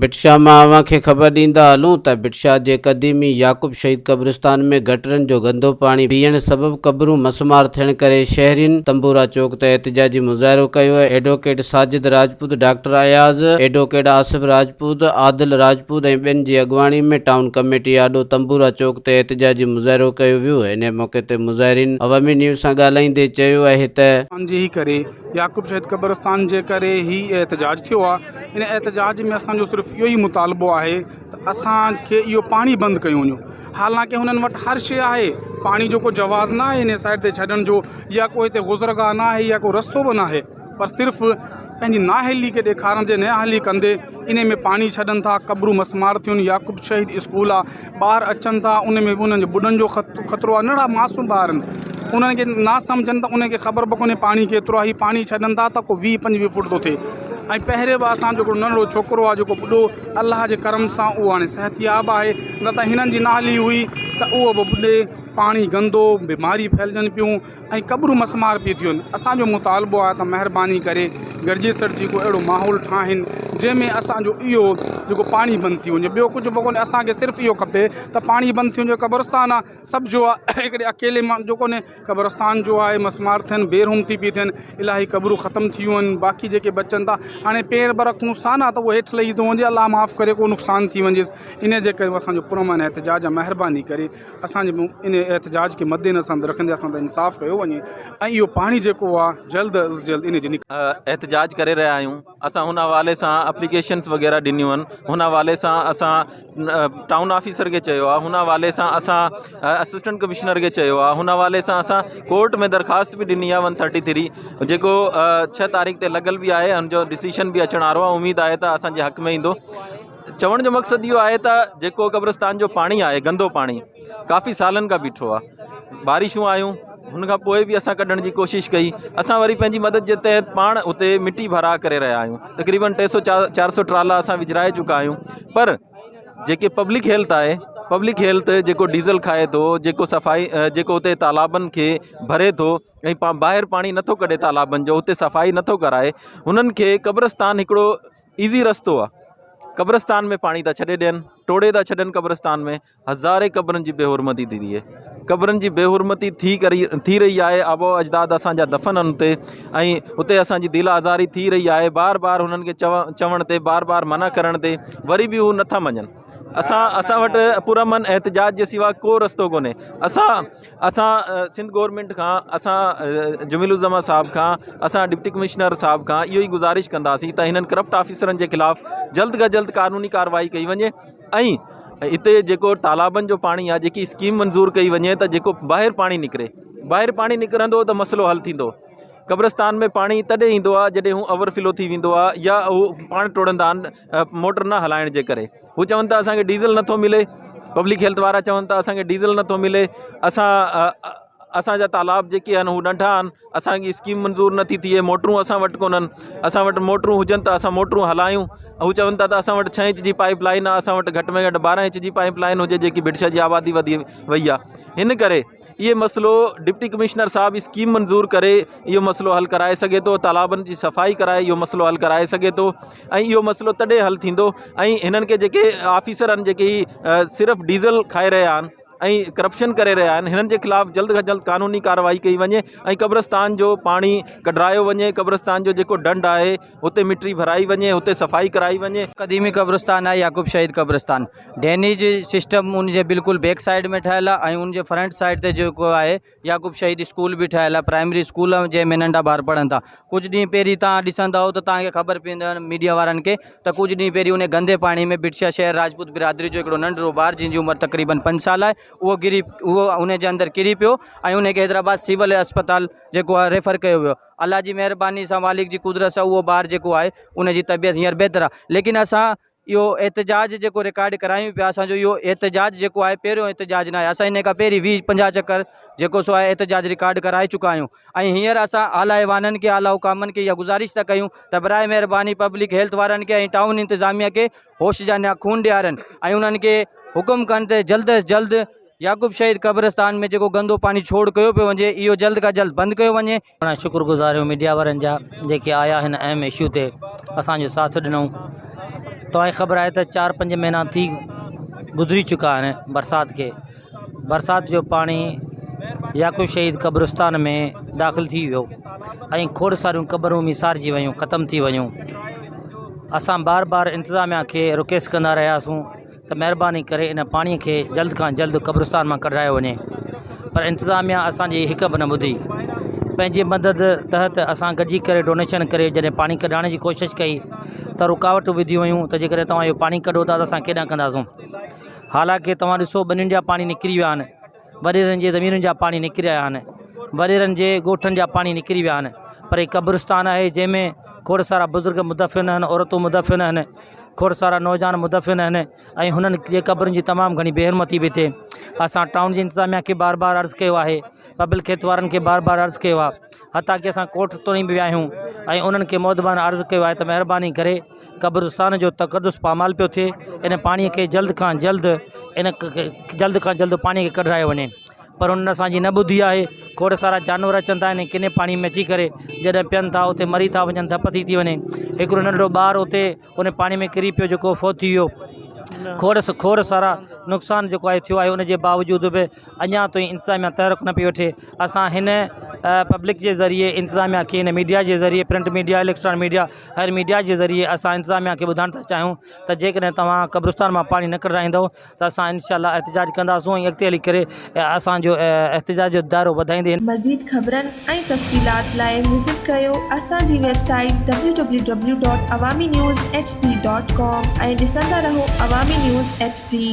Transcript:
ڀٽ شاهه مان اوهان کي خبر ڏيندا هلون ته ڀٽ شاهه جي قديمي يعقوب شهيد قبرستان ۾ گٽرن جو گندو پاڻي پيئڻ سبب قبرون مسمار ٿيڻ ڪري شهرين تنبورا چوڪ تي احتجاجي مظاهرو ڪيو advocate Sajid Rajput, doctor Ayaz, advocate Asif Rajput, Adil Rajput ۽ ٻين جي اڳواڻي ۾ ٽائون ڪميٽي آڏو تنبورا چوڪ تي احتجاجي مظاهرو ڪيو ويو انهي موقعي تي مظاهرين عوامي نيوز سان ڳالهائيندي چيو آهي ته. جي ڪري يعقوب شهيد قبرستان جي ڪري هي احتجاج ٿيو آهي ان احتجاج ۾ اسانجو صرف اهو ئي مطالبو آهي ته اسانکي اهو پاڻي بند ڪيو وڃو حالانڪه هنن وٽ هر شيء آهي پاڻي جو ڪو جواز نه آهي هن سائيڊ تي ڇڏڻ جو يا ڪو هتي گذرگاهه نه آهي يا ڪو رستو به نه آهي پر صرف پنهنجي نااهلي کي ڏيکارڻ جي نااهلي ڪندي ان ۾ پاڻي ڇڏن ٿا قبرون مسمار ٿيون يعقوب شهيد اسڪول آهي ٻار اچن ٿا ان ۾ انهن جي ٻڏڻ جو خطرو آهي ننڍڙا معصوم ٻار آهن انهن کي نا سمجهن ته انهن کي خبر به ڪونهي پاڻي ڪيترو آهي هي پاڻي ڇڏن ٿا ته ڪو 20 25 فوٽ ٿو ٿئي ۽ پهرين به اسانجو هڪڙو ننڍڙو ڇوڪرو آهي جيڪو ٻڏو الله جي ڪرم سان اهو هاڻي صحتياب آهي نه ته هنن جي نااهلي هئي ته اهو به ٻڏي پاڻي گندو بيماري ڦهلجن پيون ۽ قبرون مسمار پيون ٿين اسان جو مطالبو آهي ته مهرباني ڪري گڏجي سڏجي ڪو اهڙو ماحول ٺاهين جنهن ۾ اسان جو اهو جيڪو پاڻي بند ٿي وڃي ٻيو ڪجهه به ڪونهي اسان کي صرف اهو کپي ته پاڻي بند ٿي وڃي قبرستان آهي سڀ جو آهي هڪڙي اڪيلي ماڻهو جو ڪونهي قبرستان جو آهي مسمار ٿين بي حرمتي پئي ٿين الاهي قبرون ختم ٿي ويون آهن باقي جيڪي بچن ٿا هاڻي پير به رکون ٿا نه ته اهو هيٺ لهي ٿو وڃي الله معاف ڪري ڪو نقصان ٿي وڃيس ان جي ڪري اسان جو پرامن احتجاج آهي مهرباني ڪري اسان جي ان احتجاج کي مد نظر رکندي اسان سان انصاف ڪيو وڃي ۽ اهو پاڻي جيڪو آهي جلد از جلد ان جي احتجاج ڪري رهيا آهيون اسان هن حوالي سان اپليڪيشنس وغيره ڏنيون آهن هن حوالي سان اسان ٽائون آفيسر کي چيو آهي هن حوالي سان اسان اسسٽنٽ ڪمشنر کي چيو آهي هن حوالي سان اسان ڪورٽ ۾ درخواست به ڏني آهي ون ٿرٽي ٿري جيڪو ڇهه تاريخ تي لڳل به آهي هن جو ڊسيشن به اچڻ وارو آهي اميد آهي ته اسانجي حق ۾ ايندو چوڻ جو مقصد اهو آهي ته جيڪو قبرستان جو پاڻي آهي گندو پاڻي ڪافي سالن کان بيٺو آهي بارشون آيون هن کان پوء به اسان ڪڍڻ جي ڪوشش ڪئي اسان وري پنهنجي مدد جي تحت پاڻ اتي مٽي ڀرا ڪري رهيا آهيون تقريبن ٽي سو چار سو ٽرالا اسان وجهرائي چڪا آهيون پر جيڪي پبلڪ هيلٿ آهي پبلڪ هيلٿ جيڪو ڊيزل کائي ٿو جيڪو صفائي جيڪو اتي تالابن کي ڀري ٿو ۽ ٻاهر پاڻي نٿو ڪڍي تالابن جو اتي صفائي نٿو ڪرائي هنن کي قبرستان هڪڙو ايزي رستو آ قبرستان ۾ پاڻي ٿا ڇڏي ڏين ٽوڙي ٿا ڇڏن قبرستان ۾ هزارين قبرن جي بي حرمتي ٿي ٿئي قبرن جي بي حرمتي ٿي ڪري ٿي رهي آهي آبا و اجداد اسانجا دفن آهن اتي ۽ اتي اسانجي دل آزاري ٿي رهي آهي بار بار هنن کي چوڻ تي بار بار منع ڪرڻ تي وري به هو نٿا مڃن اسان اسان وٽ پرامن احتجاج جي سوا ڪو رستو ڪونهي اسان اسان سنڌ گورنمينٽ کان اسان جميل الزمان صاحب کان اسان ڊپٽي ڪمشنر صاحب کان اهو ئي گذارش ڪنداسين ته هنن ڪرپٽ آفيسرن جي خلاف جلد کان جلد قانوني ڪارروائي ڪئي وڃي ۽ هتي جيڪو تالابن جو پاڻي آهي جيڪي اسڪيم منظور ڪئي وڃي ته جيڪو ٻاهر پاڻي نڪري ٻاهر پاڻي نڪرندو ته مسئلو حل ٿيندو قبرستان ۾ پاڻي تڏهن ايندو آهي جڏهن هو اوور فلو ٿي ويندو آهي يا هو پاڻ ٽوڙندا آهن موٽر نه هلائڻ جي ڪري هو چون ٿا اسانکي ڊيزل نٿو ملي پبلڪ هيلٿ وارا چون ٿا اسانکي ڊيزل نٿو ملي اسان اسانجا تالاب جيڪي آهن هو ننڍا آهن اسانکي اسڪيم منظور نٿي ٿئي موٽرون اسان وٽ ڪونهن اسان وٽ موٽرون هجن ته اسان موٽرون هلايون هو چون ٿا ته اسان وٽ ڇهه انچ جي پائپ لائن آهي اسان وٽ گهٽ ۾ گهٽ ٻارهن انچ جي پائپ لائن هجي جيڪي ڀٽ شاهه جي آبادي وڌي وئي آهي هن ڪري اهي مسئلو ڊپٽي ڪمشنر صاحب اسڪيم منظور ڪري اهو مسئلو حل ڪرائي سگهي ٿو تالابن جي صفائي ڪرائي اهو مسئلو حل ڪرائي سگهي ٿو ۽ اهو مسئلو تڏهن حل ٿيندو ۽ هنن کي جيڪي آفيسر آهن جيڪي صرف ڊيزل کائي رهيا آهن ۽ ڪرپشن ڪري رهيا آهن هنن جي خلاف جلد کان جلد قانوني ڪارروائي ڪئي وڃي ۽ قبرستان جو پاڻي ڪڍرايو وڃي قبرستان جو جيڪو ڍنڍ آهي اتي مٽي ڀرائي وڃي اتي صفائي ڪرائي وڃي. قديمي قبرستان آهي يعقوب شهيد قبرستان ڊينيج سسٽم ان جي بلڪل بيڪ سائيڊ ۾ ٺهيل آهي ۽ ان جي فرنٽ سائيڊ تي جيڪو آهي يعقوب شهيد اسڪول به ٺهيل آهي پرائمري اسڪول آهي جنهن ۾ ننڍا ٻار پڙهن ٿا ڪجهه ڏينهن پهرين تان ڏسندا هو ته تان کي خبر پوندي ميڊيا وارن کي ته ڪجهه ڏينهن پهرين ان گندي پاڻي ۾ ڀٽشاهه شهر راجپوت برادري جو هڪڙو ننڍڙو ٻار جنهن جي عمر تقريبن پنج سال آهي اهو گري اهو ان جي اندر ڪري پيو ۽ ان کي حيدرآباد سول اسپتال جيڪو آهي ريفر ڪيو ويو الله جي مهرباني سان مالڪ جي قدرت سان اهو ٻار جيڪو آهي ان جي طبيعت هينئر بهتر آهي ليڪن اسان اهو احتجاج جيڪو رڪارڊ ڪرايون پيا اسانجو اهو احتجاج جيڪو آهي پهريون احتجاج ناهي اسان ان کان پهرين 20 50 چڪر جيڪو سو آهي احتجاج رڪارڊ ڪرائي چڪا آهيون ۽ هينئر اسان اعليٰ ايوانن کي اعليٰ حڪامن کي اها گذارش ٿا ڪيون ته برائي مهرباني پبلڪ هيلٿ وارن کي ۽ ٽائون انتظاميا کي هوش جا ناخون ڏيارن ۽ انهن کي حڪم ڪن ته جلد از جلد يعقوب شهيد قبرستان ۾ جيڪو گندو پاڻي ڇوڙ ڪيو پيو وڃي اهو جلد کان جلد بند ڪيو وڃي. گهڻا شڪر گذار آهيون ميڊيا وارن جا جيڪي آيا هن اهم اشو تي اسان جو ساٿ ڏنو. توهان کي خبر آهي ته چار پنج مهينا ٿي گذري چڪا آهن برسات کي برسات جو پاڻي يعقوب شهيد قبرستان ۾ داخل ٿي ويو ۽ کوڙ ساريون قبرون ميسارجي ويون ختم ٿي ويون اسان بار بار انتظاميا کي رڪويسٽ ڪندا رهياسون ته مهرباني ڪري ان پاڻي کي جلد کان جلد قبرستان مان ڪڍرايو وڃي پر انتظاميا اسانجي هڪ به نه ٻڌي پنهنجي مدد تحت اسان گڏجي ڪري ڊونيشن ڪري جڏهن پاڻي ڪڍائڻ جي ڪوشش ڪئي ته رڪاوٽون وڌيون ويون ته جيڪڏهن توهان اهو پاڻي ڪڍو ٿا ته اسان ڪيڏانهن ڪنداسون حالانڪه توهان ڏسو ٻنين جا پاڻي نڪري ويا آهن وڏيرن جي زمينن جا پاڻي نڪري آيا آهن وڏيرن جي ڳوٺن جا پاڻي نڪري ويا آهن پر هي قبرستان آهي جنهن ۾ کوڙ سارا بزرگ مدفن آهن عورتون مدفن آهن کوڙ سارا نوجوان مدفن آهن ۽ هنن جي قبرن جي تمام گهڻي بي حرمتي به ٿئي اسان ٽائون جي انتظاميا کي بار بار عرض ڪيو آهي پبلڪ هيلٿ وارن کي بار بار عرض ڪيو آهي حتيٰ ڪي اسان ڪورٽ تائين به ويا آهيون ۽ انهن کي مودبانه عرض ڪيو آهي ته مهرباني ڪري قبرستان جو تقدس پامال پيو ٿئي ان پاڻي کي جلد کان جلد ان جلد کان جلد پاڻي کي ڪڍرايو وڃي پر انهن اسانجي نه ٻڌي آهي کوڙ سارا جانور اچن ٿا ان ڪني پاڻي ۾ اچي ڪري جڏهن پين ٿا اتي مري ٿا وڃن ڌپ ٿي ٿي وڃي هڪڙو ننڍڙو ٻار اتي ان پاڻي ۾ ڪري پيو جيڪو فوت ٿي ويو کوڙ کوڙ سارا نقصان جيڪو آهي ٿيو آهي ان جي باوجود به اڃا تائين انتظاميا تحرڪ نه پئي وٺي اسان هن پبلڪ جي ذريعي انتظاميا کي هن ميڊيا جي ذريعي پرنٽ ميڊيا اليڪٽرانڪ ميڊيا هر ميڊيا جي ذريعي اسان انتظاميا کي ٻڌائڻ ٿا چاهيون ته جيڪڏهن توهان قبرستان مان پاڻي نه ڪڍرائيندو ته اسان انشاء الله احتجاج ڪنداسون ۽ اڳتي هلي ڪري اسان جو احتجاج جو دائرو وڌائيندي. مزيد خبرن ۽ تفصيلات لاء وزٽ ڪريو اسان جي website W W W dot Awami news H D dot com ۽ ڏسندا رهو عوامي نيوز ايڇ ڊي.